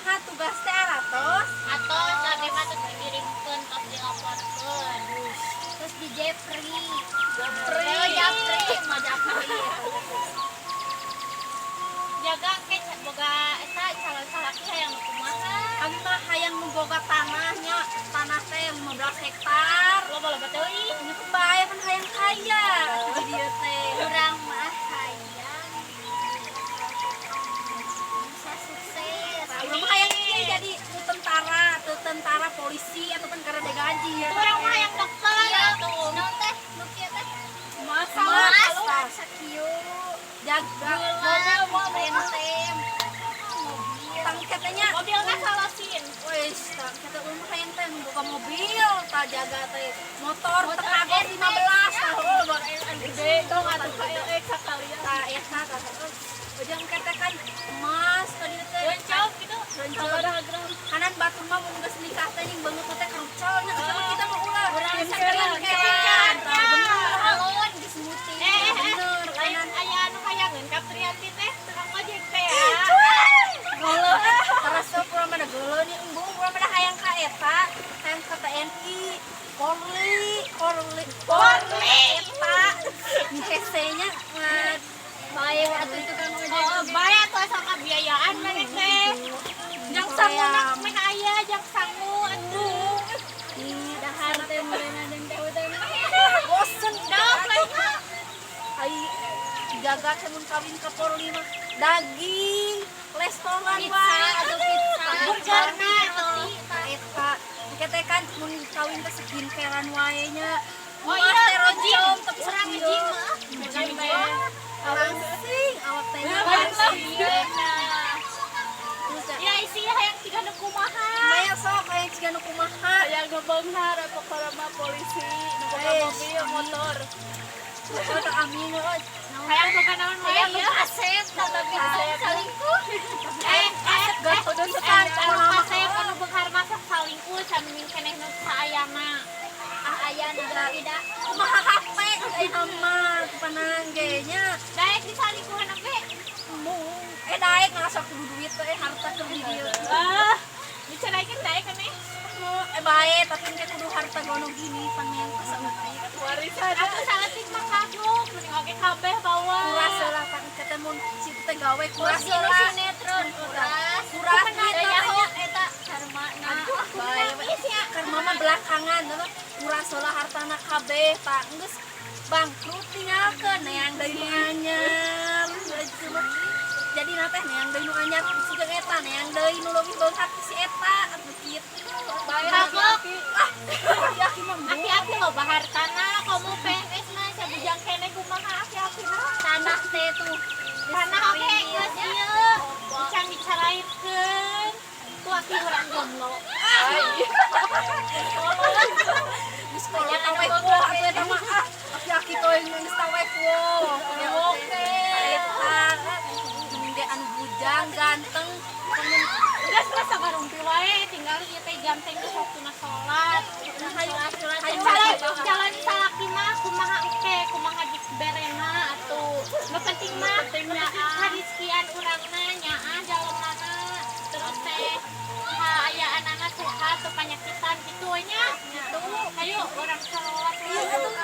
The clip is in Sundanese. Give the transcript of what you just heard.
Kumaha tugas teh aratos? Atos, abi mah tos dikirimkeun, tos dilaporkeun. Terus di Jepri. Japri. Oh, Japri, mah Japri. Jaga ke boga eta calon salaki hayang nu kumaha? Abi mah hayang nu boga tanahnya, tanah teh 15 hektar. Loba-loba teuing. Ini bae kan hayang kaya di dieu teh. Urang mah hayang bisa sukses. Nah, urang mah hayang ieu jadi nu tentara, teu tentara polisi ataupun karena gaji ya. Urang mah hayang dokter Iya. atuh. Naon teh? Nu kieu teh? Masa Mas, sakieu. Jaga. Gula, bentem. Mobil. Tang katanya Mobilna salosin. Wes, tang kata urang mah hayang teh nu boga mobil, ta jaga teh motor Motor tekago NMAX. 15 tah oh baru Gede tong atuh ka LX sakalian. Tah eta tah terus ujang kata kan emas tadi teh. Rencau gitu. Rencau. Sabaraha gram? Kanan batur mah mun geus nikah teh jeung beungeut teh kerucal nya eta mah kita mah ulah. Urang Skincare. skincare. Tah, bener. Alon geus smoothie. Eh, Bener, lain kanan. aya anu hayangeun ka Priyanti teh tukang ojek teh ya. Golo, terus tuh kurang mana golo nih embung kurang mana hayang ka eta, hayang ka TNI, Polri, Polri, Polri. Eta, hese-nya ngan Bae atuh tukang ojek. Oh, bae atuh asal kabiayaan maneh teh. Jang sangu nak meh aya, jang sangu atuh. Dahar teh meureunna jeung teh teh. Bosen Dok lain mah. Ai jaga teh mun kawin ka Polri mah daging, restoran Pizza wae. atau pizza. Burgerna roti. Eta, engke teh kan mun kawin teh skincarean wae nya. Oh Emas iya, teh nge-gym. roncong tapi Urang sakieu. nge-gym mah. Nge-gym teh. Langsing awak teh nya. Langsing. Terus ya, Ya isi hayang siga nu kumaha. Maya sok hayang siga nu kumaha. Hayang nu beunghar pokona mah polisi, nu boga Eh, mobil, motor. Oh, amin euy. Hayang boga naon wae Hayang nu ya. kasep tapi salingkuh. Eh, eh, Gak kudu sekan anu kasep anu beunghar masak salingkuh sami keneh nu saayana. Ah aya nu tidak. Kumaha HP ayeuna mah kupanang ge nya. Daek disalingkuhan oge. Embung. Eh daek ngasok kudu duit teh harta keur di dieu. Ah, diceraikeun daek keneh. Eh bae tapi engke kudu harta gono gini pangen pasautik. Warisan. Atuh saeutik mah kagok, mending oge kabeh bawa. Kuras lah kan engke mun si teh gawe kuras Kurang lah. sinetron kuras. Kuras duit Teu teh nyaho nya. eta karmana. Aduh, bae we. Karma mah belakangan teh kuras lah hartana kabeh tah geus bangkrut tinggalkeun neang deui nu anyar. Jadi na teh neang deui nu anyar si jeung eta neang deui nu leuwih beunghar ti si eta atuh kitu. Bae Kagok. aki. Ah, aki mah embung. Aki-aki loba hartana, komo PNS mah sabujang keneh kumaha aki-aki mah. Tanah teh tuh. Tanah oge geus ieu. Can dicaraikeun. Tuh aki urang jomblo. Geus kolot tawek wo atuh eta mah ah. Aki-aki teh geus tawek wo. Oke. Eta mending ge anu bujang ganteng pengen. Geus lah sagarumpi wae, tinggal ieu teh jam teh geus waktuna salat. Hayu hayu. Calon calon salaki mah kumaha engke, kumaha diberena atuh. Nu penting mah karizkian urangna nyaah jalemana. Terus teh kaayaan anak sehat atau panyakitan gitu we nya. Gitu. Hayu urang salat. Iya atuh.